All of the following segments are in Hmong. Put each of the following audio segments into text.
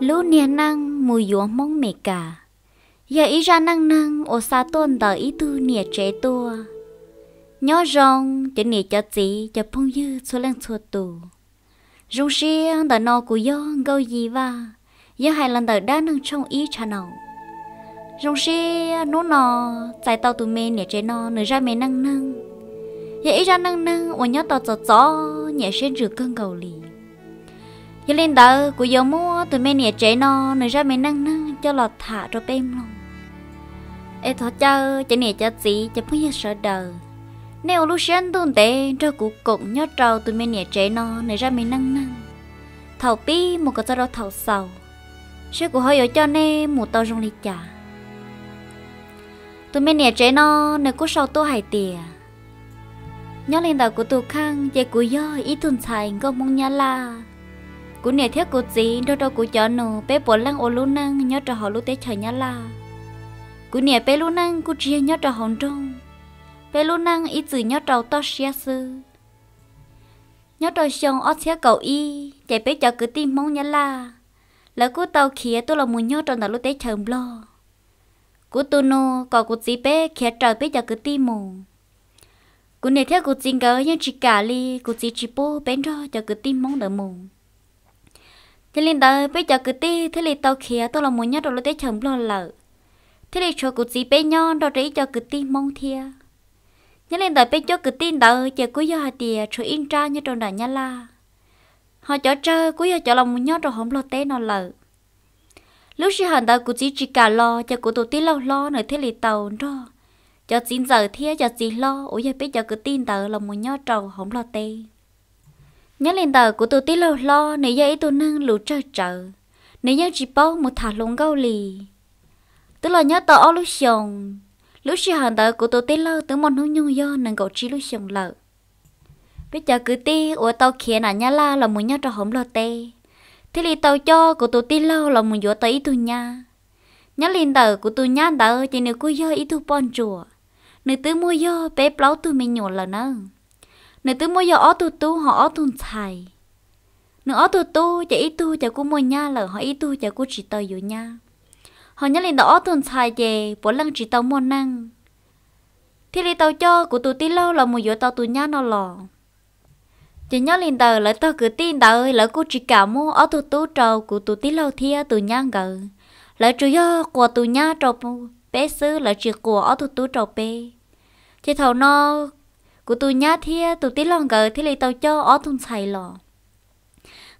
Lub niag neej mus yuav Hmoob Meskas yog ib zaj neej neeg uas xa tuaj ntawm ib tug niam tsev tuaj. Nyob zoo cov niam cov txiv cov phooj ywg txhua leej txhua tus. Zoo siab ntawm no kuv yog Nkauj Yi Vaj, yog hais los ntawm dab neeg tshooj ib tsha no. Zoo siab hnub no txais tau tus me niam tsev no nws zaj me neej neeg. Yog ib zaj neej neeg uas nyob tau txom txom nyem siab ntsws kawg nkaus li. Yog li ntawd kuv yuav muab tus me niam tsev no nws zaj me neej neeg coj los tham rau peb mloog. Es thov caw cov niam cov txiv cov phooj ywg sawv daws, nej ua lub siab ntuj ntev nrog kuv koom nyob rau tus me niam tsev no nws zaj me neej neeg, thaum pib mus kom txog rau thaum xaus, saib kuv ho yuav coj nej mus tau zoo li cas. Tus me niam tsev no nws kuj sau tuaj hais tias, nyob li ntawm kuv tus kheej ces kuv yog ib tug ntxhais nkauj Hmoob Nyab Laj. Kuv niam thiab kuv txiv nrog rau kuv cov nus peb puav leej ua lub neej nyob rau hauv lub teb chaws Nyab Laj. Kuv niam peb lub neej kuj tsis yog nyob rau hauv nroog, peb lub neej ib txwm nyob rau toj siab xwb. Nyob rau xyoo ob txhiab kaum ib ces peb cov kwv tij Hmoob Nyab Laj, lawv kuj tau khiav tuaj los mus nyob rau ntawm lub teb chaws Nplog. Kuv tus nus kom kuv txiv peb khiav raws peb cov kwv tij mus. Kuv niam thiab kuv txiv nkawd yeej tsis kam li, kuv txiv tsis pub peb nrog cov kwv tij Hmoob ntawd mus. Yog li ntawd peb cov kwv tij thiaj li tau khiav tuaj los mus nyob rau lub teb chaws Nplog lawm, thiaj li tshuav kuv txiv peb nyob nrog rau ib co kwv tij Hmoob thiab. Nyob li ntawm peb cuab kwv tij ntawd ces kuj yog hais tias tshuav ib nrab nyob rau nram Nyab Laj, ho cov tsawg kuj yog cov los mus nyob rau hauv Nplog teb no lawm. Lub sij hawm ntawd kuv txiv tsis kam los ces kuv tus tij laug hlob nws thiaj li tau nrog cov txiv ntxawm thiab cov txiv hlob uas yog peb cov kwv tij ntawd los mus nyob rau hauv Nplog teb. Nyob li ntawm kuv tus tij laug hlob nws yog ib tug neeg lus tsawg tsawv, nws yeej tsis paub mus tham hluas nkauj li. Twb los nyob tau ob lub xyoos, lub sij hawm ntawd kuv tus tij laug twb muaj hnub nyoog yog nees nkaum tsib lub xyoos lawm. Peb cov kwv tij uas tau khiav nram Nyab Laj los mus nyob rau hauv Nplog teb thiaj li tau coj kuv tus tij laug los mus yuav tau ib tug nyab. Nyob li ntawm kuv tus nyab ntawd ces nws kuj yog ib tug poj ntsuam, nws twb muaj yog peb plaub tug me nyuam lawm nawb. Nws twb muaj yog ob tug tub ho ob tug ntxhais. Nws ob tug tub ces ib tug ces kuj muaj nyab lawm ho ib tug ces kuj tsis tau yuav nyab. Ho nyob li ntawm ob tug ntxhais ces puav leej tsis tau muaj neej, thiaj li tau coj kuv tus tij laug los mus yuav tau tus nyab no los. Ces nyob li ntawm lawv tog kwv tij ntawd lawv kuj tsis kam muab ob tug tub rau kuv tus tij laug thiab tus nyab nkawd, lawv tsuas yog quas tus nyab rau peb xwb, lawv tsis quas ob tug tub rau peb. Ces thaum no kuv tus nyab thiab tus tij laug nkawd thiaj li tau coj ob tug ntxhais los.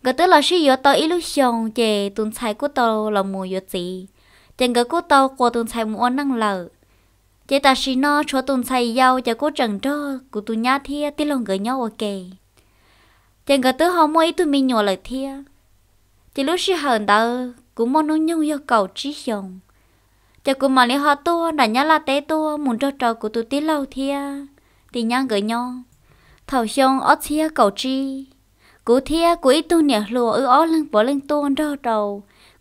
Nkawd twb los sib yuav tau ib lub xyoos ces tus ntxhais kuj tau los mus yuav txiv, ces nkawd kuj tau quas tus ntxhais mus ua neej lawm. Ces tam sim no tshuav tus ntxhais yau ces kuj tseem nrog kuv tus nyab thiab tij laug nkawd nyob ua ke. Ces nkawd twb ho muaj ib tug me nyuam lawm thiab. Ces lub sij hawm ntawd kuv muaj hnub nyoog yog kaum tsib xyoos, ces kuv mam li ho tuaj nram Nyab Laj teb tuaj mus nrog rau kuv tus tij laug thiab tus nyab nkawd nyob. Thaum xyoo ob txhiab kaum tsib, kuv thiab kuv ib tug niam hluas wb ob leeg puav leej tuaj nrog rau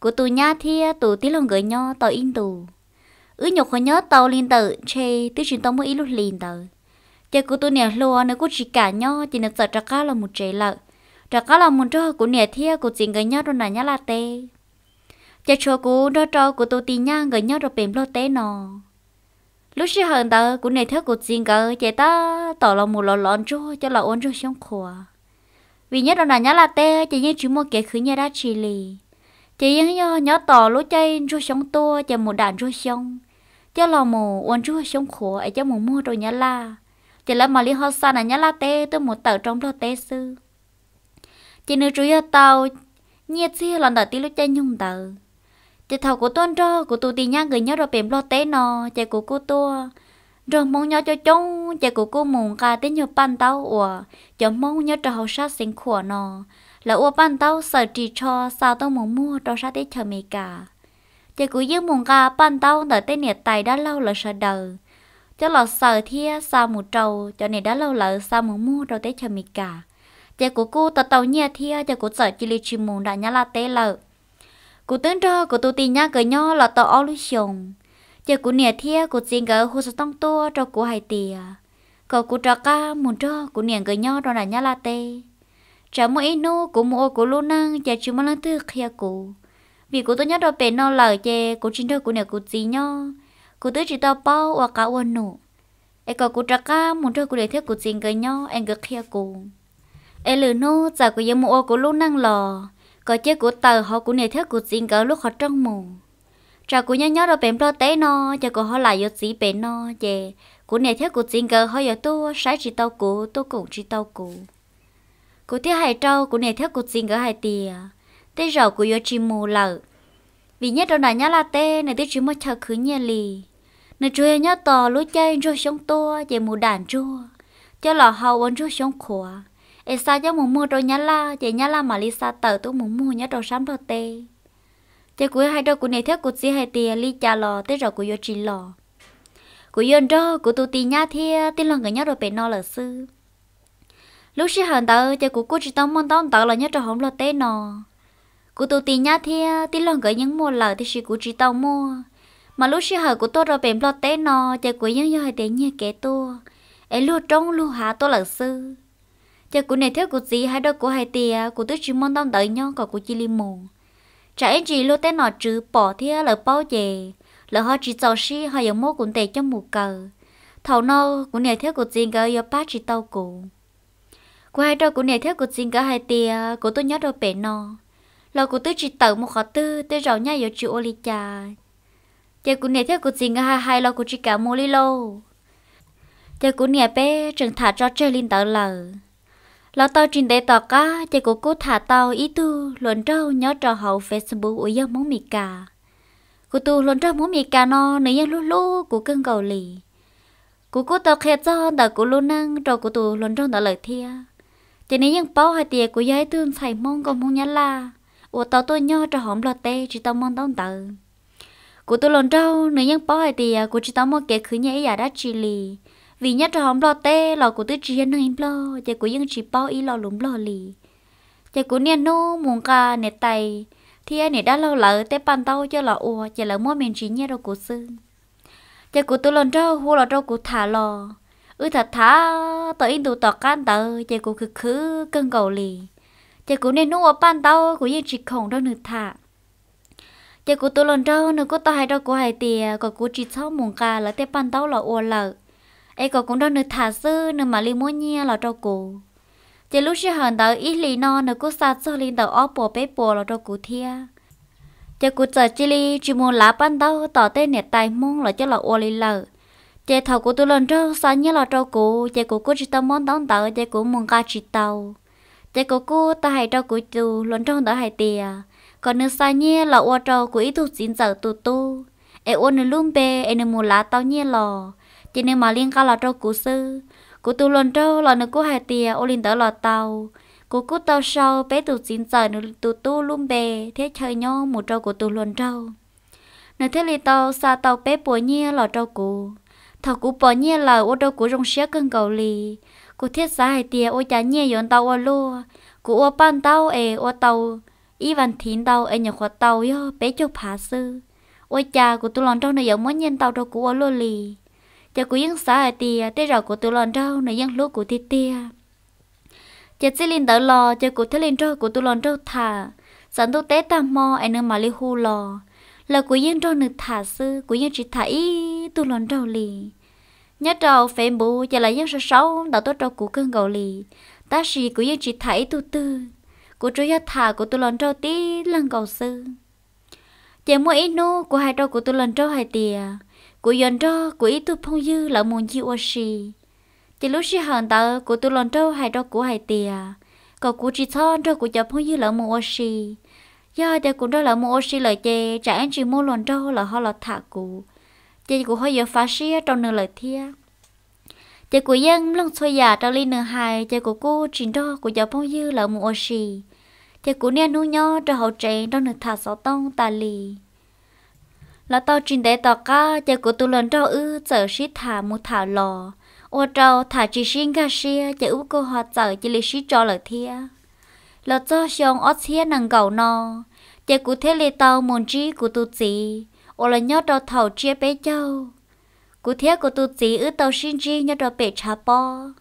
kuv tus nyab thiab tus tij laug nkawd nyob tau ib ntus. Wb nyuam qhuav nyob tau li ntawm ntshe twb tsis tau muaj ib lub hlis ntawd, ces kuv tus niam hluas nws kuj tsis kam nyob ces nws txawm rov qab los mus tsev lawm, rov qab los mus nrog kuv niam thiab kuv txiv nkawd nyob rau nram Nyab Laj teb. Ces tshuav kuv nrog rau kuv tus tis nyab nkawd nyob rau pem Nplog teb no. Lub sij hawm ntawd kuv niam thiab kuv txiv nkawd ces tab tom los mus lov lov ntsuag coj los ua ntsuag xyoob qhuav, vim nyob rau nram Nyab Laj teb ces yeej tsis muaj kev khwv nyiaj dab tsi li. Ces yeej yog nyob tos lub caij ntsuag xyoob tuaj ces mus dam ntsuag xyoob, coj los mus ua ntsuag xyoob qhuav es coj mus muag rau Nyab Laj, ces lawv mam li ho xa nram Nyab Laj teb tuaj mus tawm rau Nplog teb xwb. Ces nws tsuas yog tau nyiaj txiag los ntawm tib lub caij nyoog ntawd. Ces thaum kuv tuaj nrog kuv tus tis nyab nkawd nyob rau pem Nplog teb no, ces kuv kuj tuaj nrog Hmoob nyob coob coob, ces kuv kuj mus nqa tej nyuag paj ntaub uas cov Hmoob nyob rau hauv sab Xeev Khuam no lawv ua paj ntaub xawm ris tsho xa tuaj mus muag rau sab teb chaws Amelikas. Ces kuv yeej mus nqa paj ntaub ntawm tej niam tais dab laug lawv sawv daws coj los xaws thiab xa mus rau cov niam dab laug lawv xa mus muag rau teb chaws Amelikas. Ces kuv kuj tau tau nyiaj thiab ces kuv txawm cia li tsis mus nram Nyab Laj teb lawm. Kuv twb nrog kuv tus tis nyab nkawd nyob los tau ob lub xyoos, ces kuv niam thiab kuv txiv nkawd hu xov tooj tuaj rau kuv hais tias kom kuv rov qab mus nrog kuv niam nkawd nyob rau nram Nyab Laj teb. Tsam muaj ib hnub kuv mus ua kuv lub neej ces tsis muaj leej twg qhia kuv, Vim kuv tuaj nyob rau pem no lawm ces kuv tsis nrog kuv niam kuv txiv nyob, kuv twb tsis tau paub ua qav ua num, es kom kuv rov qab mus nrog kuv niam thiab kuv txiv nkawd nyob es nkawd qhia kuv. Es lwm hnub txawm kuv yuav mus ua kuv lub neej los kom cia kuv tawm hauv kuv niam thiab kuv txiv nkawd lub qhov rooj mus. Tsam kuv nyob nyob rau pem Nplog teb no, ces kuv ho lam yuav txiv pem no, ces kuv niam thiab kuv txiv nkawd ho yuav tuaj saib tsis tau kuv, tuaj koom tsis tau kuv. Kuv thiaj hais rau kuv niam thiab kuv txiv nkawd hais tias, tej zaum kuv yuav tsis mus lawm, vim nyob rau nram Nyab Laj teb nws twb tsis muaj chaw khwv nyiaj li. Nws tsuas yog nyob tos lub caij ntsuag xyoob tuaj ces mus dam ntsuag coj los hau ua ntsuag xyoob qhuav, es xa coj mus muag rau Nyab Laj, ces Nyab Laj mam li xa tawm tuaj mus muag nyob rau sab Nplog teb. Ces kuv hais rau kuv niam thiab kuv txiv hais tias li cas los tej zaum kuv yuav tsis los. Kuv yuav nrog kuv tus tis nyab thiab tij laug nkawd nyob rau pem no lawm xwb. Lub sij hawm ntawd ces kuv kuj tsis tau muaj ntaub ntawv los nyob rau hauv Nplog teb no. Kuv tus tis nyab thiab tij laug nkawd yeej muaj lawm tiam sis kuv tsis tau muaj. Mas lub sij hawm kuv tuaj rau pem Nplog teb no ces kuv yeej yog hais tias nyiag kev tuaj, es luag roob luag hav tuaj lawm xwb. Ces kuv niam thiab kuv txiv hais rau kuv hais tias kuv twb tsis muaj ntaub ntawv nyob kom kuv cia li mus. Tsam ib ntsis luag tej nom tswv pom thiab lawv paub ces lawv ho tsis txaus siab ho yuav muab kuv ntes coj mus kaw. Thaum no kuv niam thiab kuv txiv nkawd yuav pab tsis tau kuv. Kuv hais rau kuv niam thiab kuv txiv nkawd hais tias kuv tuaj nyob rau pem no los kuv twb tsis tawm mus qhov twg, tej zaum nyaj yuav tsis ua li cas. Ces kuv niam thiab kuv txiv nkawd hais hais los kuv tsis kam mus li lauj. Ces kuv niam peb tseem tham tso tseg li ntawd lawm. Los tau tsis ntev tom qab ces kuv kuj tham tau ib tug hluas nraug nyob rau hauv Facebook uas yog Hmoob Mes Kas. Kuv tus hluas nraug Hmoob Mes Kas no nws yeej hlub hlub kuv kawg nkaus li. Kuv kuj tau qhia txog ntawm kuv lub neej rau kuv tus hluas nraug ntawd lawm thiab. Ces nws yeej paub hais tias kuv yog ib tug ntxhais Hmoob nkauj Hmoob Nyab Laj uas tau tuaj nyob rau hauv Nplog teb tsis tau muaj ntaub ntawv. Kuv tus hluas nraug nws yeej paub hais tias kuv tsis tau muaj kev khwv nyiaj ib yam dab tsi li, vim nyob rau hauv Nplog teb los kuv twb tsis yog neeg Nplog ces kuv yeej tsis paub ib lo lus Nplog li. Ces kuv niaj hnub mus nqa niam tais thiab niam dab laug lawv tej paj ntaub coj los ua ces lawv muab me ntsis nyiaj rau kuv xwb. Ces kuv tus hluas nraug hu los rau kuv tham los, wb tham tham tau ib ntus tom qab ntawd ces kuv khwv khwv kawg nkaus li. Ces kuv niaj hnub ua paj ntaub kuv yeej tsis khoom nrog nws tham. Ces kuv tus hluas nraug nws kuj tau hais rau kuv hais tias kom kuv tsis txhob mus nqa lawv tej paj ntaub los ua lawm, es kom kuv nrog nws tham xwb nws mam li muab nyiaj los rau kuv. Ces lub sij hawm ntawd ib hlis no nws kuj xa txog li ntawm ob puas peb puas los rau kuv thiab. Ces kuv txawm cia li tsis mus lav paj ntaub tom tej niam tais Hmoob lawv coj los ua li lawm. Ces thaum kuv tus hluas nraug xa nyiaj los rau kuv ces kuv kuj tsis tau muab ntaub ntawv ces kuv mus nqa tsis tau. Ces kuv kuj tau hais rau kuv tus hluas nraug ntawd hais tias kom nws xa nyiaj los ua rau kuv ib tug txiv ntxawm tus tub, es ua nws lub npe es nws mus lav tau nyiaj los, ces nws mam li nqa los rau kuv xwb. Kuv tus hluas nraug los nws kuj hais tias ua li ntawd los tau. Kuv kuj tau sau peb tus txiv ntxawm nws tus tub lub npe thiab chaw nyob mus rau kuv tus hluas nraug. Nws thiaj li tau xa tau peb puas nyiaj los rau kuv. Thaum kuv pom nyiaj lawm ua rau kuv zoo siab kawg nkaus li. Kuv thiaj xav hais tias ua cas nyiaj yuav ntau ua luaj, kuv ua paj ntaub es ua tau ib vas thiv ntau es nyuam qhuav tau yog peb caug phav xwb, ua cas kuv tus hluas nraug nws yuav muab nyiaj ntau rau kuv ua luaj li. Ces kuv yeej xav hais tias tej zaum kuv tus hluas nraug nws yeej hlub kuv tiag tiag. Ces txij li ntawd los ces kuv thiaj li nrog kuv tus hluas nraug tham, txawm ntuj teb tag hmo es nws mam li hu los, los kuv yeej nrog nws tham xwb, kuv yeej tsis tham ib tug hluas nraug li. Nyob rau Facebook ces lawv yeej sau sau ntawv tuaj rau kuv kawg nkaus li, tab sis kuv yeej tsis tham ib tug twg, kuv tsuas yog tham kuv tus hluas nraug tib leeg nkaus xwb. Ces muaj ib hnub kuv hais rau kuv tus hluas nraug hais tias kuv yuav nrog kuv ib tug phooj ywg lawv mus ncig ua si. Ces lub sij hawm ntawd kuv tus hluas nraug hais rau kuv hais tias kom kuv tsis txhob nrog kuv cov phooj ywg lawv mus ua si. Yog hais tias kuv nrog lawv mus ua si lawm ces tsam ib ntsis muaj hluas nraug lawv ho los tham kuv, ces kuv ho yuav fav siab rau nws lawm thiab. Ces kuv yeej mloog txhua yam raws li nws hais ces kuv kuj tsis nrog kuv cov phooj ywg lawv mus ua si. Ces kuv niaj hnub nyob rau hauv tsev nrog nws tham xov tooj tas li. Los tau tsis ntev tom qab ces kuv tus hluas nraug wb txawm sib tham mus tham los, ua rau tham tsis sib nkag siab ces wb kuj ho txawm cia li sib tso lawm thiab. Los txog xyoo ob txhiab nees nkaum no, ces kuv thiaj li tau mus ntsib kuv tus txiv uas los nyob rau thaum tsiab peb caug. Kuv thiab kuv tus txiv wb tau sib ntsib nyob rau pem tshav pob.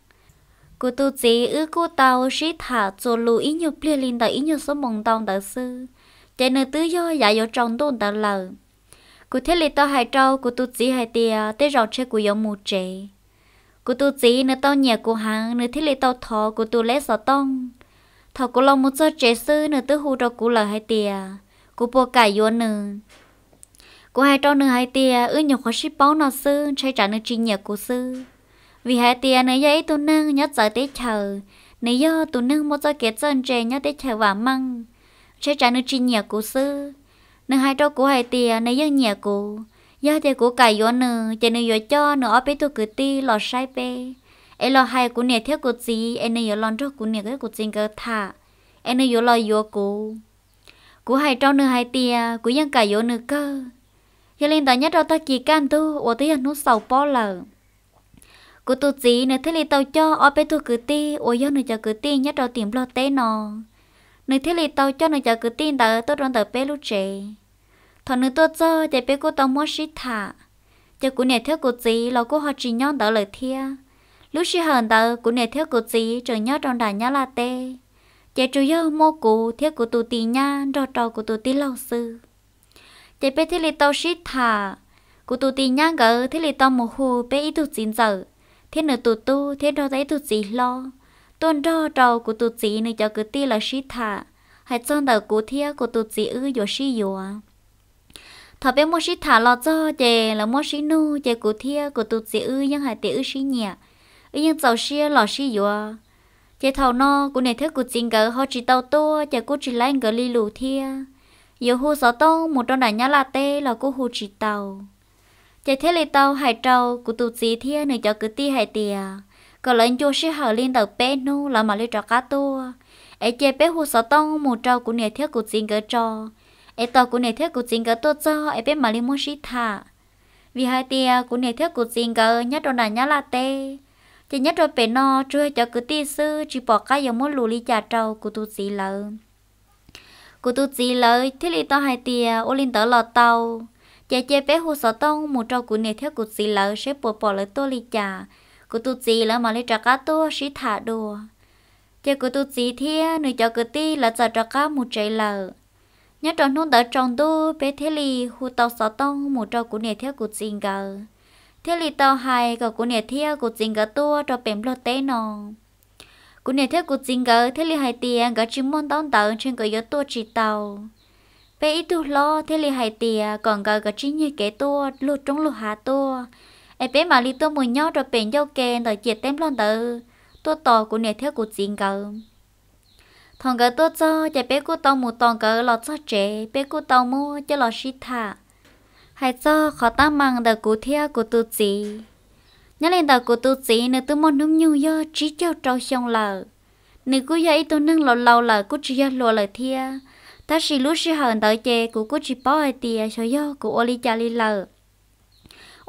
Kuv tus txiv wb kuj tau sib tham txuas lus ib nyuag pliag li ntawm ib nyuag xuab moos ntau ntawd xwb, ces nws twb yog yav yuav tsaus ntuj ntawd lawm. Kuv thiaj li tau hais rau kuv tus txiv hais tias tej zaum ntshe kuv yuav mus tsev. Kuv tus txiv nws tau nyiam kuv heev, nws thiaj li tau thov kuv tus leb xov tooj. Thaum kuv los mus txog tsev xwb nws twb hu rau kuv lawm hais tias kuv puas kam yuav nws. Kuv hais rau nws hais tias wb nyuam qhuav sib paub no xwb, ntshai tsam nws tsis nyiam kuv xwb. Vim hais tias nws yog ib tug neeg nyob txawv teb chaws, nws yog tus neeg muaj txoj kev txawj ntse nyob teb chaws vam meej, ntshai tsam nws tsis nyiam kuv xwb. Nws hais rau kuv hais tias nws yeej nyiam kuv, yog tias kuv kam yuav nws ces nws yuav coj nws ob peb tug kwv tij los saib peb, es los hais kuv niam thiab kuv txiv es nws yuav los nrog kuv niam thiab kuv txiv nkawd tham, es nws yuav los yuav kuv. Kuv hais rau nws hais tias kuv yeej kam yuav nws kawg. Yog li ntawd nyob rau tag kis kaj ntug uas twb yog hnub xaus pob lawm, kuv tus txiv nws thiaj li tau coj ob peb tug kwv tij uas yog nws cov kwv tij nyob rau tim Nplog teb no, nws thiaj li tau coj nws cov kwv tij ntawd tuaj rau ntawm peb lub tsev. Thaum nws tuaj txog ces peb kuj tau muab sib tham, ces kuv niam thiab kuv txiv los kuj ho tsis nyob ntawd lawm thiab. Lub sij hawm ntawd kuv niam thiab kuv txiv tseem nyob rau nram Nyab Laj teb, ces tsuas yog muaj kuv thiab kuv tus tij nyab nrog rau kuv tus tij laug xwb. Ces peb thiaj li tau sib tham, kuv tus tij nyab nkawd thiaj li tau mus hu peb ib tug txiv ntxawm thiab nws tus tub thiab nrog tau ib tug txiv hlob tuaj nrog rau kuv tus txiv nws cov kwv tij lawv sib tham hais txog ntawm kuv thiab kuv tus txiv wb yuav sib yuav. Thaum peb muaj sib tham los txog ces lawv muab sib nug ces kuv thiab kuv tus txiv wb yeej hais tias wb sib nyiam, wb yeej txaus siab los sib yuav. Ces thaum no kuv niam thiab kuv txiv nkawd ho tsis tau tuaj ces kuj tsis laib nkawd li lus thiab, yuav hu xov tooj mus rau nram Nyab Laj teb los kuj hu tsis tau. Ces thiaj li tau hais rau kuv tus txiv thiab nws cov kwv tij hais tias kom lawv ncua sij hawm li ntawm peb hnub lawv mam li rov qab tuaj, es cia peb hu xov tooj mus rau kuv niam thiab kuv txiv nkawd tso, es tos kuv niam thiab kuv txiv nkawd tuaj txog es peb mam li muab sib tham. Vim hais tias kuv niam thiab kuv txiv nkawd nyob rau nram Nyab Laj teb, ces nyob rau pem no tsuas yog cov kwv tij xwb tsis pom qab yuav muab lus li cas rau kuv tus txiv lawv. Kuv tus txiv lawv thiaj li tau hais tias ua li ntawd los tau, ces cia peb hu xov tooj mus rau kuv niam thiab kuv txiv lawv seb puas pom lawv tuaj li cas, kuv tus txiv lawv mam li rov qab tuaj sib tham dua. Ces kuv tus txiv thiab nws cov kwv tij lawv txawm rov qab mus tsev lawm. Nyob rau hnub ntawd tsaus ntuj peb thiaj li hu tau xov tooj mus rau kuv niam thiab kuv txiv nkawd, thiaj li tau hais kom kuv niam thiab kuv txiv nkawd tuaj rau pem Nplog teb no. Kuv niam thiab kuv txiv nkawd thiaj li hais tias nkawd tsis muaj ntaub ntawv ntshe nkawd yuav tuaj tsis tau. Peb ib tug hlob thiaj li hais tias kom nkawd kav tsij nyiag kev tuaj luag roob luag hav tuaj, es peb mam li tuaj mus nyob rau pem ncauj ke ntawm ciam teb Nplog ntawd tuaj tos kuv niam thiab kuv txiv nkawd. Thaum nkawd tuaj txog ces peb kuj tau mus tos nkawd los txog tsev, peb kuj tau muab coj los sib tham hais txog qhov teeb meem ntawm kuv thiab kuv tus txiv. Nyob li ntawm kuv tus txiv nws twb muaj hnub nyoog yog tsib caug rau xyoo lawm. Nws kuj yog ib tug neeg laus laus lawm kuj tsis yog hluas lawm thiab, tab sis lub sij hawm ntawd ces kuv kuj tsis paub hais tias xyov yog kuv ua li cas li lawm.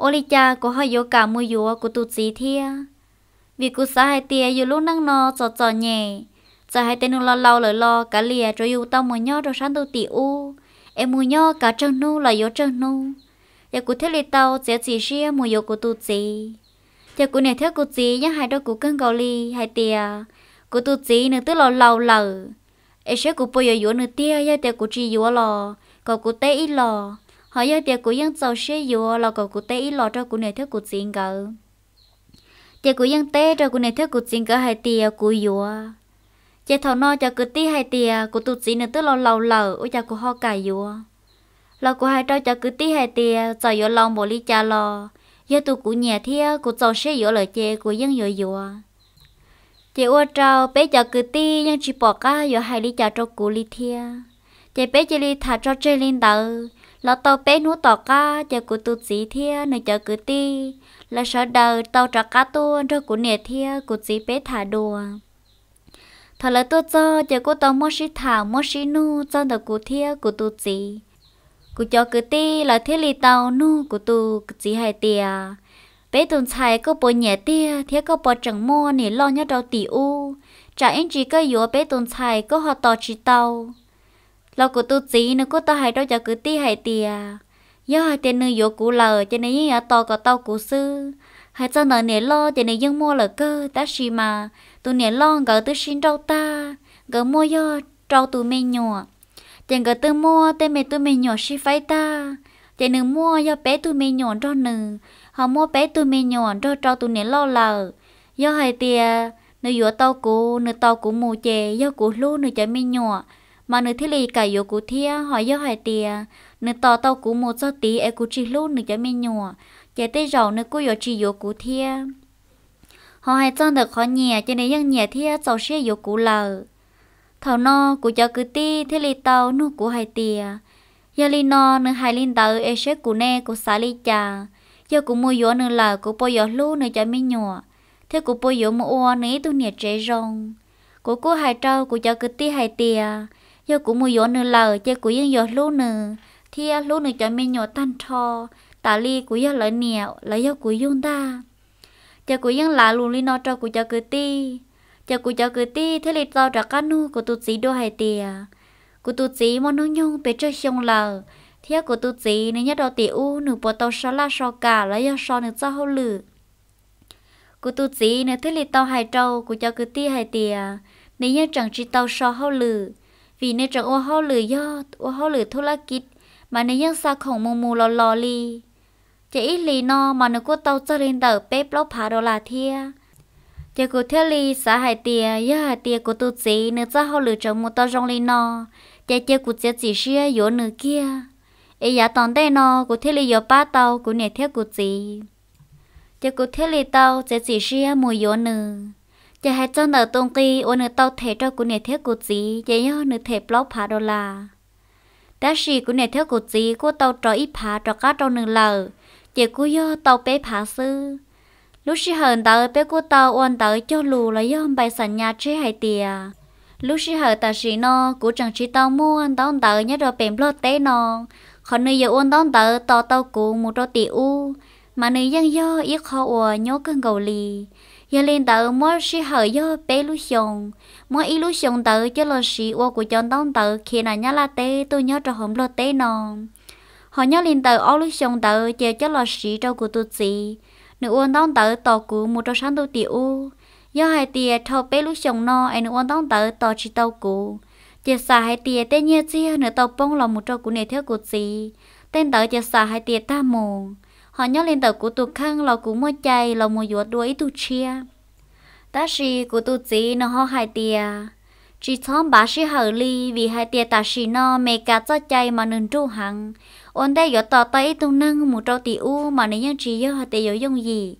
Ua li cas kuv ho yuav kam mus yuav kuv tus txiv thiab? Vim kuv xav hais tias yus lub neej no txom txom nyem, txawm hais tias nws laus laus lawm los kav liam tsuav yus tau mus nyob rau sab ntuj tim ub, es mus nyob kav tsawg hnub los yuav tsawg hnub. Ces kuv thiaj li tau txiav txim siab mus yuav kuv tus txiv. Ces kuv niam thiab kuv txiv yeej hais rau kuv kawg nkaus li hais tias kuv tus txiv nws twb laus laus lawm, es saib kuv puas yuav yuav nws tiag. Yog tias kuv tsis yuav los kom kuv teb ib los, ho yog tias kuv yeej txaus siab yuav los kom kuv teb ib los rau kuv niam thiab kuv txiv nkawd. Ces kuv yeej teb rau kuv niam thiab kuv txiv nkawd hais tias kuv yuav. Ces thaum no cov kwv tij hais tias kuv tus txiv nws twb laus laus lawm ua cas kuv ho kam yuav. Los kuv hais rau cov kwv tij hais tias txawm yuav laus npaum li cas los yog tus kuv nyiam thiab kuv txaus siab yuav lawm ces kuv yeej yuav yuav. Ces ua rau peb cov kwv tij yeej tsis pom qab yuav hais li cas rau kuv li thiab. Ces peb cia li tham tso tseg li ntawd los tau peb hnub tom qab ces kuv tus txiv thiab nws cov kwv tij lawv sawv daws tau rov qab tuaj nrog kuv niam thiab kuv txiv peb tham dua. Thaum lawv tuaj txog ces kuj tau muab sib tham muab sib nug txog ntawm kuv thiab kuv tus txiv. Kuv cov kwv tij lawv thiaj li tau nug kuv tus txiv hais tias, peb tus ntxhais koj puas nyiam tiag thiab koj puas tseem muaj niam loj nyob rau tim ub, tsam ib ntsis koj yuav peb tus ntxhais koj ho tos tsis tau. Los kuv tus txiv nws kuj tau hais rau cov kwv tij hais tias, yog hais tias nws yuav kuv lawm ces nws yeej yuav tos kom tau kuv xwb. Hais txog ntawm niam loj ces nws yeej muaj lawm kawg, tab sis mas tus niam loj nkawd twb sib nrauj tag, nkawd muaj yog rau tus me nyuam. Ces nkawd twb muaj tej me tub me nyuam sib faib tag, ces nws muaj yog peb tug me nyuam nrog nws, ho muaj peb tug me nyuam nrog rau tus niam loj lawm. Yog hais tias nws yuav tau kuv, nws tos kuv mus ces yog kuv hlub nws cov me nyuam, mas nws thiaj li kam yuav kuv thiab. Ho yog hais tias nws tos tau kuv mus txog tid es kuv tsis hlub nws cov me nyuam, ces tej zaum nws kuj yuav tsis yuav kuv thiab. Ho hais txog ntawm qhov nyiam ces nws yeej nyiam thiab txaus siab yuav kuv lawm. Thaum no kuv cov kwv tij thiaj li tau nug kuv hais tias, yog li no nws hais li ntawd es seb kuv ne kuv xav li cas? Yog kuv mus yuav nws lawm kuv puas yuav hlub nws cov me nyuam, thiab kuv puas yuav mus ua nws ib tug niam tsev zoo? Kuv kuj hais rau kuv cov kwv tij hais tias, yog kuv mus yuav nws lawm ces kuv yeej yuav hlub nws thiab hlub nws cov me nyuam tag nrho, tas li kuv yog lawv niam los yog kuv yug ntag. Ces kuv yeej lav lus li no rau kuv cov kwv tij. Ces kuv cov kwv tij thiaj li tau rov qab nug kuv tus txiv dua hais tias, kuv tus txiv muaj hnub nyoog pes tsawg xyoo lawm, thiab kuv tus txiv nws nyob rau tim ub nws puas tau so laj so kam los yog so nws txoj hauj lwm? Kuv tus txiv nws thiaj li tau hais rau kuv cov kwv tij hais tias, nws yeej tseem tsis tau so hauj lwm, vim nws tseem ua hauj lwm yog ua hauj lwm thub lab kiv, mas nws yeej xa khoom mus mus los los li. Ces ib hlis no mas nws kuj tau txog li ntawm peb plaub phav dollar thiab. Ces kuv thiaj li xav hais tias yog hais tias kuv tus txiv nws txoj hauj lwm tseem mus tau zoo li no, ces cia kuv txiav txim siab yuav nws kiag, es yav tom ntej no kuv thiaj li yuav pab tau kuv niam thiab kuv txiv. Ces kuv thiaj li tau txiav txim siab mus yuav nws. Ces hais txog ntawm tus nqi uas nws tau them rau kuv niam thiab kuv txiv ces yog nws them plaub phav dollar. Tab sis kuv niam thiab kuv txiv kuj tau rov ib phav rov qab rau nws lawm, ces kuj yog tau peb phav xwb. Lub sij hawm ntawd peb kuj tau ua ntawv cog lus los yog npaim xam nyas tseg hais tias, lub sij hawm tam sim no kuv tseem tsis tau muaj ntaub ntawv nyob rau pem Nplog teb no. Qhov nws yuav ua ntaub ntawv tos tau kuv mus rau tim ub, mas nws yeej yog ib qho uas nyuaj kawg nkaus li. Yog li ntawd muab sij hawm yog peb lub xyoos, muab ib lub xyoos ntawd coj los siv ua kuv cov ntaub ntawv khiav nram Nyab Laj teb tuaj nyob rau hauv Nplog teb no. Ho nyob li ntawm ob lub xyoos ntawd ces coj los siv rau kuv tus txiv, nws ua ntaub ntawv tos kuv mus rau sab ntuj tim ub. Yog hais tias dhau peb lub xyoos no es nws ua ntaub ntawv tos tsis tau kuv, ces xam hais tias tej nyiaj txiag nws tau poob los mus rau kuv niam thiab kuv txiv, tej ntawd ces xam hais tias tag mus. Ho nyob li ntawm kuv tus kheej los kuv muaj cai los mus yuav dua ib tug tshiab. Tab sis kuv tus txiv nws ho hais tias, tsis txhob npav sij hawm li, vim hais tias tam sim no Meskas txoj cai mas nws nruj heev. Ua ntej yuav tos tau ib tug neeg mus rau tim ub mas nws yeej tsis yog hais tias yuav yooj yim.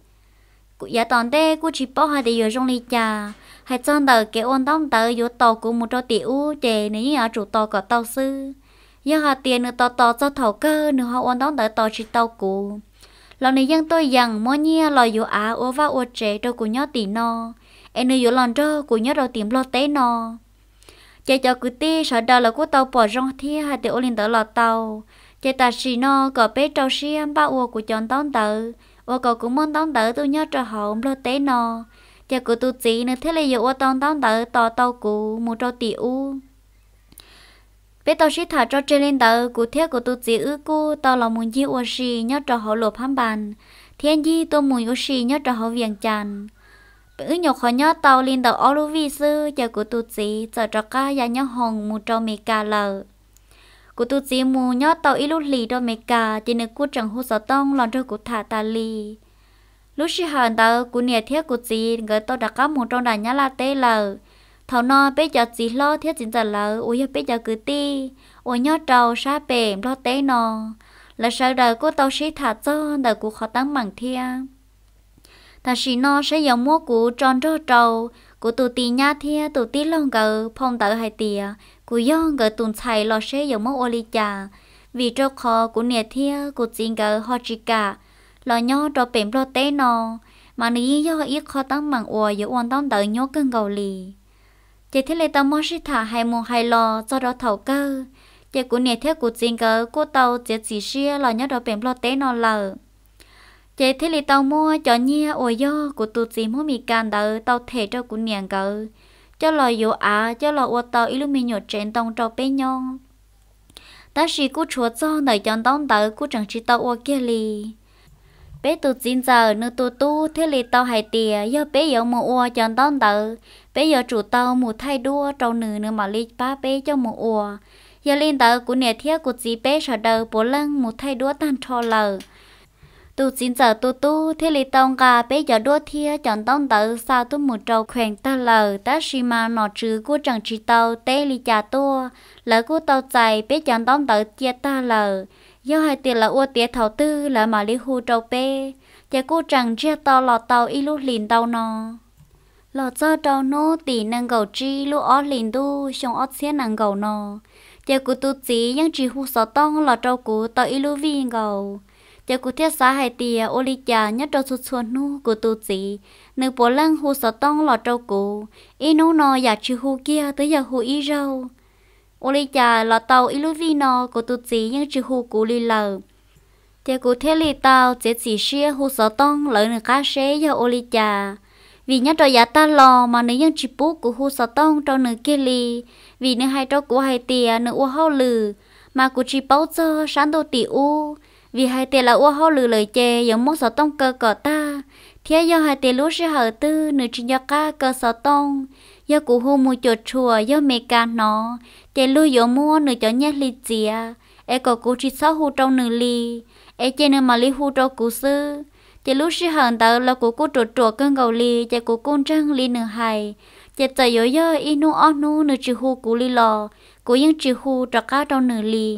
Yav tom ntej kuj tsis paub hais tias yuav zoo li cas. Hais txog ntawm kev ua ntaub ntawv yuav tos kuv mus rau tim ub ces nws yeej yuav tsum tos kom tau xwb. Yog hais tias nws tos tos txog thaum kawg nws ho ua ntaub ntawv tos tsis tau kuv, los nws yeej tuaj yeem muab nyiaj los yuav av ua vaj ua tsev rau kuv nyob tim no, es nws yuav los nrog kuv nyob rau tim Nplog teb no. Ces cov kwv tij sawv daws los kuj tau pom zoo thiab hais tias ua li ntawd los tau. Ces tam sim no kom peb rau siab npaj ua kuv cov ntaub ntawv, ua kom kuv muaj ntaub ntawv tuaj nyob rau hauv Nplog teb no, ces kuv tus txiv nws thiaj li yuav ua tau ntaub ntawv tos tau kuv mus rau tim ub. Peb tau sib tham tso tseg li ntawd, kuv thiab kuv tus txiv wb kuj tau los mus ncig ua si nyob rau hauv Luam Phab Npas, thiab ncig tuaj mus ua si nyob rau hauv Vias Cas. Wb nyuam qhuav nyob tau li ntawm ob lub vij xwb ces kuv tus txiv txawm rov qab ya nyob hoos mus rau Meskas lawm. Kuv tus txiv mus nyob tau ib lub hlis rau Meskas ces nws kuj tseem hu xov tooj los nrog kuv tham tas li. Lub sij hawm ntawd kuv niam thiab kuv txiv nkawd tau rov qab mus rau nram Nyab Laj teb lawm. Thaum no peb cov txiv hlob thiab txiv ntxawm lawv uas yog peb cov kwv tij uas nyob rau sab pem Nplog teb no, lawv sawv daws kuj tau sib tham txog ntawm kuv qhov teeb meem thiab. Tam sim no saib yuav muab kuv tso nrog rau kuv tus tij nyab thiab tus tij laug nkawd phau ntawv hais tias kuv yog nkawd tus ntxhais los seb yuav muab ua li cas, vim rau qhov kuv niam thiab kuv txiv nkawd ho tsis kam los nyob rau pem Nplog teb no, mas nws yeej yog ib qho teeb meem uas yuav ua ntaub ntawv nyuaj kawg nkaus li. Ces thiaj li tau muab sib tham hais mus hais los txog rau thaum kawg, ces kuv niam thiab kuv txiv nkawd kuj tau txiav txim siab los nyob rau pem Nplog teb no lawm. Ces thiaj li tau muab cov nyiaj uas yog kuv tus txiv Hmoob Mes Kas ntawd tau them rau kuv niam nkawd coj los yuav av coj los ua tau ib lub me nyuam tsev ntoo rau peb nyob. Tab sis kuj tshuav txog ntawm cov ntaub ntawv kuj tseem tsis tau ua kiag li. Peb tus txiv ntxawm nws tus tub thiaj li tau hais tias yog peb yuav mus ua cov ntaub ntawv, peb yuav tsum tau mus thaij duab rau nws, nws mam li pab peb coj mus ua. Yog li ntawd kuv niam thiab kuv txiv peb sawv daws puav leej mus thaij duab tag nrho lawm. Tus txiv ntxawm tus tub thiaj li tau nqa peb cov duab thiab cov ntaub ntawv xa tuaj mus rau khees tag lawm, tab sis mas nom tswv kuj tseem tsis tau teb li cas tuaj. Lawv kuj tau txais peb cov ntaub ntawv cia tag lawm. Yog hais tias lawv ua tiav thaum twg lawv mam li hu rau peb. Ces kuj tseem ntsiag to los tau ib lub hlis ntau no. Los txog rau hnub tim nees nkaum tsib lub ob hlis ntuj xyoo ob txhiab nees nkaum no, ces kuv tus txiv yeej tsis hu xov tooj los rau kuv tau ib lub vij nkaus. Ces kuv thiaj xav hais tias ua li cas nyob rau txhua txhua hnub kuv tus txiv nws puav leej hu xov tooj los rau kuv, ib hnub no yam tsis hu kiag twb yog hu ib zaug. Ua li cas los tau ib lub vij no kuv tus txiv yeej tsis hu kuv li lawm. Ces kuv thiaj li tau txiav txim siab hu xov tooj lawv nws qab seb yog ua li cas. Vim nyob rau yav tag los mas nws yeej tsis pub kuv hu xov tooj rau nws kiag li, vim nws hais rau kuv hais tias nws ua hauj lwm, mas kuv tsis paub txog sab ntuj tim ub, vim hais tias lawv ua hauj lwm lawm ces yuav muab xov tooj kaw kom tag, thiab yog hais tias lub sij hawm twg nws tsis nco qab kaw xov tooj, yog kuv hu mus cuam tshuam yog Meskas hnov, ces luag yuav muab nws cov nyiaj hli txiav, es kom kuv tsis txhob hu rau nws li, es ces nws mam li hu rau kuv xwb. Ces lub sij hawm ntawd los kuv kuj ruam ruam kawg nkaus li, ces kuv kuj ntseeg li nws hais. Ces txawm yuav yog ib hnub ob hnub nws tsis hu kuv li los kuv yeej tsis hu rov qab rau nws li.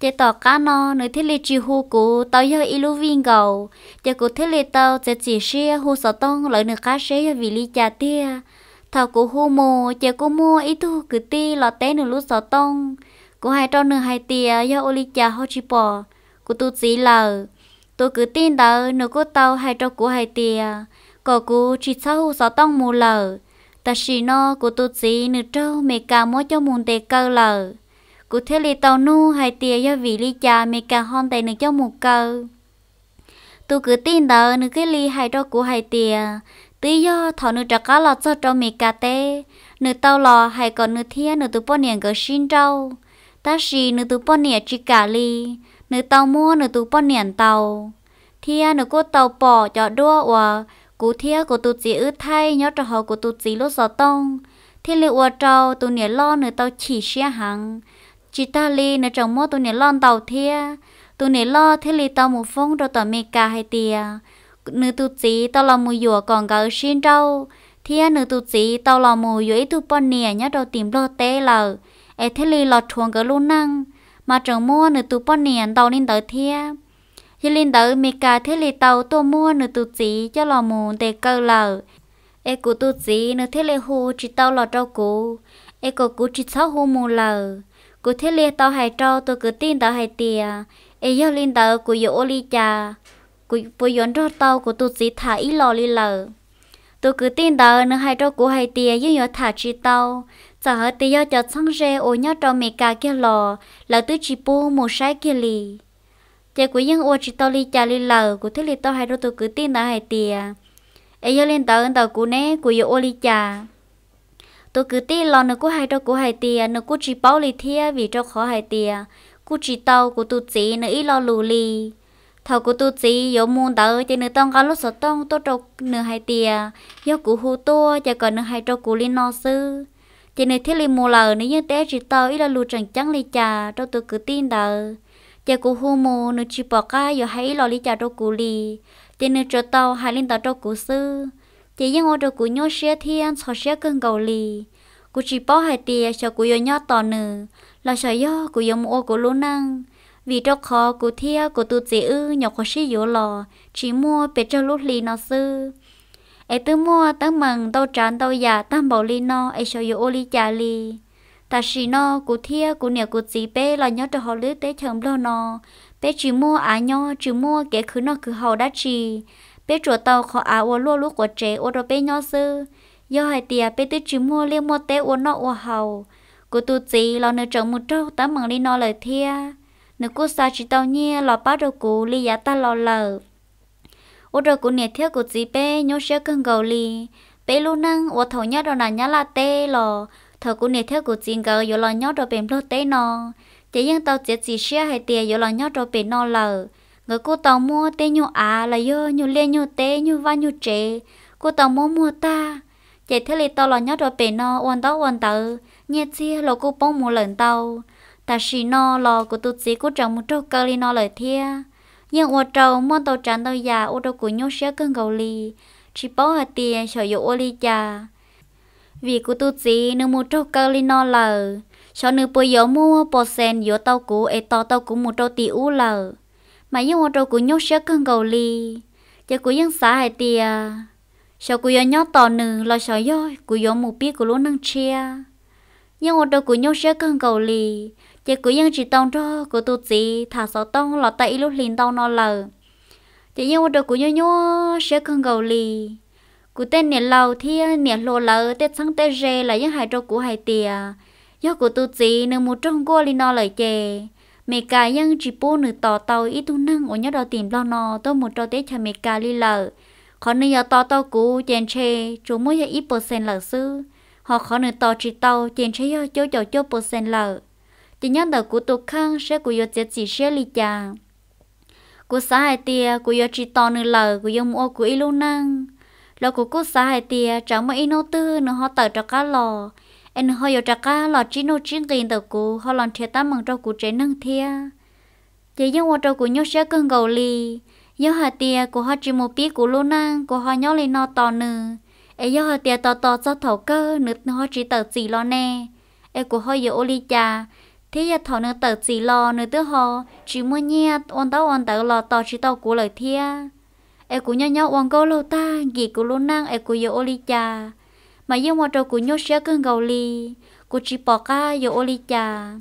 Ces tom qab no nws thiaj li tsis hu kuv tau yog ib lub vij nkaus, ces kuv thiaj li tau txiav txim siab hu xov tooj lawv nws qab seb yog vim li cas tiag. Thaum kuv hu mus ces kuj muaj ib tug kwv tij los teb nws lub xov tooj. Kuv hais rau nws hais tias yog ua li cas ho tsis pom kuv tus txiv lawm. Tus kwv tij ntawd nws kuj tau hais rau kuv hais tias kom kuv tsis txhob hu xov tooj mus lawm, tam sim no kuv tus txiv nws raug Meskas muab coj mus ntes kaw lawm. Kuv thiaj li tau nug hais tias yog vim li cas Meskas ho ntes nws coj mus kaw. Tus kwv tij ntawd nws thiaj li hais rau kuv hais tias twb yog thaum nws rov qab los txog rau Meskas teb, nws tau los hais kom nws thiab nws tus poj niam nkawd sib nrauj, tab sis nws tus poj niam tsis kam li, nws tau muab nws tus poj niam ntaus. Thiab nws kuj tau pom cov duab uas kuv thiab kuv tus txiv wb thaij nyob rau hauv kuv tus txiv lub xov tooj, thiaj li ua rau tus niam loj nws tau chim siab heev. Tsis tag li nws tseem muab tus niam loj ntaus thiab. Tus niam loj thiaj li tau mus foob rau tom Meskas hais tias nws tus txiv tau los mus yuam kom nkawd sib nrauj, thiab nws tus txiv tau los mus yuav ib tug poj niam nyob rau tim Nplog teb lawm, es thiaj li los rhuav nkawd lub neej, mas tseem muab nws tus poj niam ntaus li ntawd thiab. Yog li ntawd Meskas thiaj li tau tuaj muab nws tus txiv coj los mus ntes kaw lawm. Es kuv tus txiv nws thiaj li hu tsis tau los rau kuv, es kom kuv tsis txhob hu mus lawm. Kuv thiaj li tau hais rau tus kwv tij ntawd hais tias es yog li ntawd kuv yuav ua li cas, kuv puas yuav nrog tau kuv tus txiv tham ib los li lawm. Tus kwv tij ntawd nws hais rau kuv hais tias yeej yuav tham tsis tau, txawm hais tias yog cov txheeb ze uas nyob rau Meskas kiag los lawv twb tsis pub mus saib kiag li. Ces kuv yeej ua tsis tau li cas li lawm, kuv thiaj li tau hais rau tus kwv tij ntawd hais tias es yog li ntawd ntawm kuv ne kuv yuav ua li cas? Tus kwv tij los nws kuj hais rau kuv hais tias nws kuj tsis paub li thiab, vim rau qhov hais tias kuj tsis tau kuv tus txiv nws ib lo lus li. Thaum kuv tus txiv yuav mus ntawd ces nws tau nqa lub xov tooj tuaj rau nws hais tias yog kuv hu tuaj ces kom nws hais rau kuv li no xwb. Ces nws thiaj li mus lawm, nws yeej teb tsis tau ib lo lus tseem ceeb li cas rau tus kwv tij ntawd. Ces kuv hu mus nws tsis pom qab yuav hais ib los li cas rau kuv li, ces nws tsuas tau hais li ntawd rau kuv xwb. Ces yeej ua rau kuv nyuaj siab thiab ntxhov siab kawg nkaus li. Kuv tsis paub hais tias xyov kuv yuav nyob tos nws los xyov yog kuv yuav mus ua kuv lub neej, vim rau qhov kuv thiab kuv tus txiv wb nyuam qhuav sib yuav los tsis muaj pes tsawg lub hli no xwb. Es twb muaj teeb meem ntau tsav ntau yam tag npaum li no es xyov yuav ua li cas li. Tam sim no kuv thiab kuv niam kuv txiv peb los nyob rau hauv lub teb chaws Nplog no, peb tsis muaj av nyob, tsis muaj kev khwv noj khwv haus dab tsi. Peb tsuas tau qhov av uas luaj lub quav tsev ua rau peb nyob xwb. Yog hais tias peb twb tsis muaj liaj muaj teb ua noj ua haus, kuv tus txiv los nws tseem mus raug teeb meem li no lawm thiab. Nws kuj xa tsis tau nyiaj los pab rau kuv li yav tag los lawm. Ua rau kuv niam thiab kuv txiv peb nyuaj siab kawg nkaus li. Peb lub neej uas thaum nyob rau nram Nyab Laj teb los, thaum kuv niam thiab kuv txiv nkawd yuav los nyob rau pem Nplog teb no, ces yeej tau txiav txim siab hais tias yuav los nyob rau pem no lawm. Nkawd kuj tau muab tej nyuag av los yog nyuag liaj nyuag teb nyuag vaj nyuag tsev kuj tau muab muag tag, ces thiaj li tau los nyob rau pem no ua ntaub ua ntawv, nyiaj txiag los kuj poob mus lawm ntau. Tam sim no los kuv tus txiv kuj tseem mus raug kaw li no lawm thiab. Yeej ua rau muaj ntau tsav ntau yam ua rau kuv nyuaj siab kawg nkaus li, tsis paub hais tias xyov yuav ua li cas. Vim kuv tus txiv nws mus raug kaw li no lawm, xyov nws puas yuav muaj pos xees yuav tau kuv es tos tau kuv mus rau tim ub lawm, mas yeej ua rau kuv nyuaj siab kawg nkaus li. Ces kuv yeej xav hais tias, xyov kuv yuav nyob tos nws los xyov yog kuv yuav mus pib kuv lub neej tshiab. Yeej ua rau kuv nyuaj siab kawg nkaus li, ces kuv yeej tsis tau nrog kuv tus txiv tham xov tooj los tau ib lub hlis ntau no lawm. Ces yeej ua rau kuv nyuaj nyuaj siab kawg nkaus li. Kuv tej niam laus thiab niam hluas lawv tej txheeb tej ze los yeej hais rau kuv hais tias, yog kuv tus txiv nws mus raug nkuaj li no lawm ces Meskas yeej tsis pub nws tos tau ib tug neeg uas nyob rau tim Nplog no tuaj mus rau teb chaws Amelikas li lawm. Qhov nws yuav tos tau kuv ces ntshe tsuas muaj yog ib pos xees lawm xwb, ho qhov nws tos tsis tau ces ntshe yog cuaj caum cuaj pos xees lawm. Ces nyob ntawm kuv tus kheej saib kuv yuav txiav txim siab li cas. Kuv xav hais tias kuv yuav tsis tos nws lawm, kuv yuav mus ua kuv ib lub neej. Los kuv kuj xav hais tias tsam muaj ib hnub twg nws ho tawm rov qab los, es nws ho yuav rov qab los tsib nuj tsib nqis ntawm kuv ho los nrhiav teeb meem rau kuv tsev neeg thiab. Ces yeej ua rau kuv nyuaj siab kawg nkaus li. Yog hais tias kuv ho tsis mus pib kuv lub neej, kuv ho nyob li no tos nws, es yog hais tias tos tos txog thaum kawg nws ho tsis tawm txim los ne, es kuv ho yuav ua li cas? Thiab yog thaum nws tawm txim los nws twb ho tsis muaj nyiaj ua ntaub ua ntawv los tos tsis tau kuv lawm thiab, es kuv nyob nyob ua nkauj laug tag nkim kuv lub neej es kuv yuav ua li cas? Mas yeej ua rau kuv nyuaj siab kawg nkaus li, kuv tsis pom qab yuav ua li cas.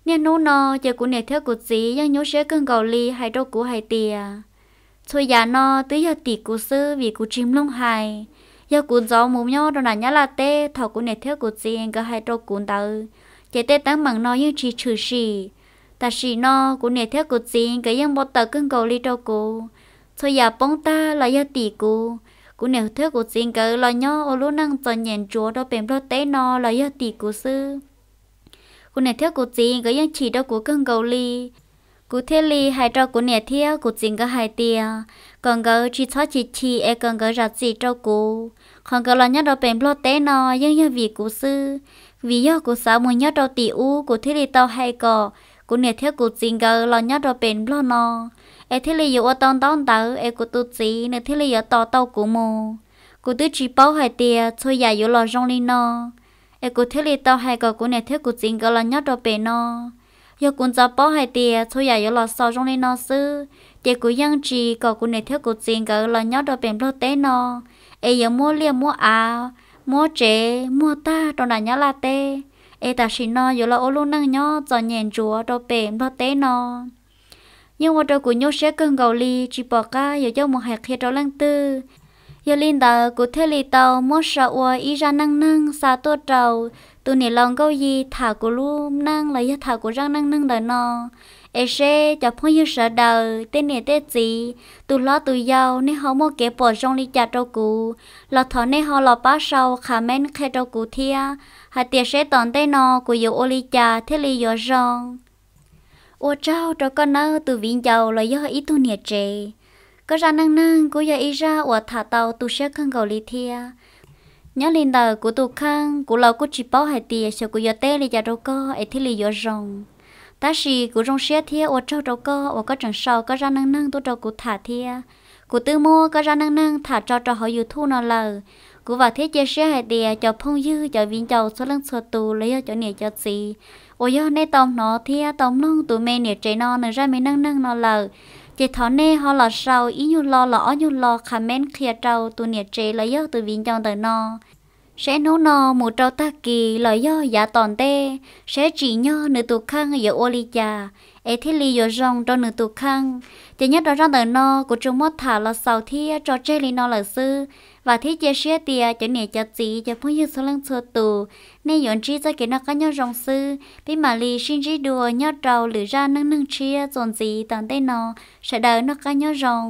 Niaj hnub no ces kuv niam thiab kuv txiv yeej nyuaj siab kawg nkaus li hais rau kuv hais tias, txhua yam no twb yog tim kuv xwb vim kuv tsis mloog hais. Yog kuv ntxov mus nyob rau nram Nyab Laj teb thaum kuv niam thiab kuv txiv nkawd hais rau kuv ntawd, ces tej teeb meem no yeej tsis tshwm sim. Tam sim no kuv niam thiab kuv txiv nkawd yeej npau taws kawg nkaus li rau kuv. Txhua yam poob tag los yog tim kuv. Kuv niam thiab kuv txiv nkawd los nyob ua lub neej txom nyem ntsuav rau pem Nplog teb no los yog tim kuv xwb. Kuv niam thiab kuv txiv nkawd yeej chim rau kuv kawg nkaus li. Kuv thiaj li hais rau kuv niam thiab kuv txiv nkawd hais tias, kom nkawd tsis txhob chim chim es kom nkawd zam txim rau kuv. Qhov nkawd los nyob rau pem Nplog teb no yeej yog vim kuv xwb, vim yog kuv xav mus nyob rau tim ub kuv thiaj li tau hais kom kuv niam thiab kuv txiv nkawd los nyob rau pem Nplog no, es thiaj li yuav ua tau ntaub ntawv es kuv tus txiv nws thiaj li yuav tos tau kuv mus. Kuv twb tsis paub hais tias txhua yam yuav los zoo li no, es kuv thiaj li tau hais kom kuv niam thiab kuv txiv nkawd los nyob rau pem no. Yog kuv ntxov paub hais tias txhua yam yuav los xaus zoo li no xwb, ces kuv yeej tsis kom kuv niam thiab kuv txiv nkawd los nyob rau pem Nplog teb no, es yuav muab liaj muab av, muab tsev muag tag rau nram Nyab Laj teb, es tam sim no yuav los ua lub neej nyob txom nyem ntsuav rau pem Nplog teb no. Yeej ua rau kuv nyuaj siab kawg nkaus li, tsis pom qab yuav coj mus hais qhia rau leej twg. Yog li ntawd kuv thiaj li tau muab sau ua ib zaj neej neeg xa tuaj rau tus niam laus Nkauj Yi tham kuv lub neej los yog tham kuv zaj neej neeg ntawm no, es seb cov phooj ywg sawv daws tej niam tej txiv, tus hlob tus yau, nej ho muaj kev pom zoo li cas rau kuv, los thov nej ho los pab sau comment qhia rau kuv thiab, hais tias seb tom ntej no kuv yuav ua li cas thiaj li yuav zoo. Ua tsaug rau koj nawb tus viv ncaus los yog ib tug niam tsev. Koj zaj neej neeg kuj yog ib zaj uas tham tau tu siab kawg nkaus li thiab. Nyob li ntawm kuv tus kheej, kuv los kuj tsis paub hais tias xyov kuv yuav teb li cas rau koj es thiaj li yuav zoo. Tab sis kuv zoo siab thiab ua tsaug rau koj uas koj tseem sau koj zaj neej neeg tuaj rau kuv tham thiab. Kuv twb muab koj zaj neej neeg tham tso rau hauv YouTube no lawm. Kuv vam thiab cia siab hais tias cov phooj ywg, cov viv ncaus txhua leej txhua tus los yog cov niam cov txiv uas yog nej tau hnov thiab tau mloog tus me niam tsev no nws zaj me neej neeg no lawm, ces thov nej ho los sau ib nyuag lo los ob nyuag lo comment qhia rau tus niam tsev los yog tus viv ncaus ntawm no, seb hnub no mus rau tag kis los yog yav tom ntej, seb tsim nyog nws tus kheej yuav ua li cas es thiaj li yuav zoo rau nws tus kheej. Ces nyob rau zaj ntawm no kuv tsuas muab tham los xaus thiab tso tseg li no lawm xwb. Vam thiab cia siab tias cov niam cov txiv, cov phooj ywg txhua leej txhua tus, nej yuav ntsib txoj kev noj qab nyob zoo xwb. Peb mam li sib ntsib dua nyob rau lwm zaj neej neeg tshiab txuas ntxiv tom ntej no. Sawv daws noj qab nyob zoo.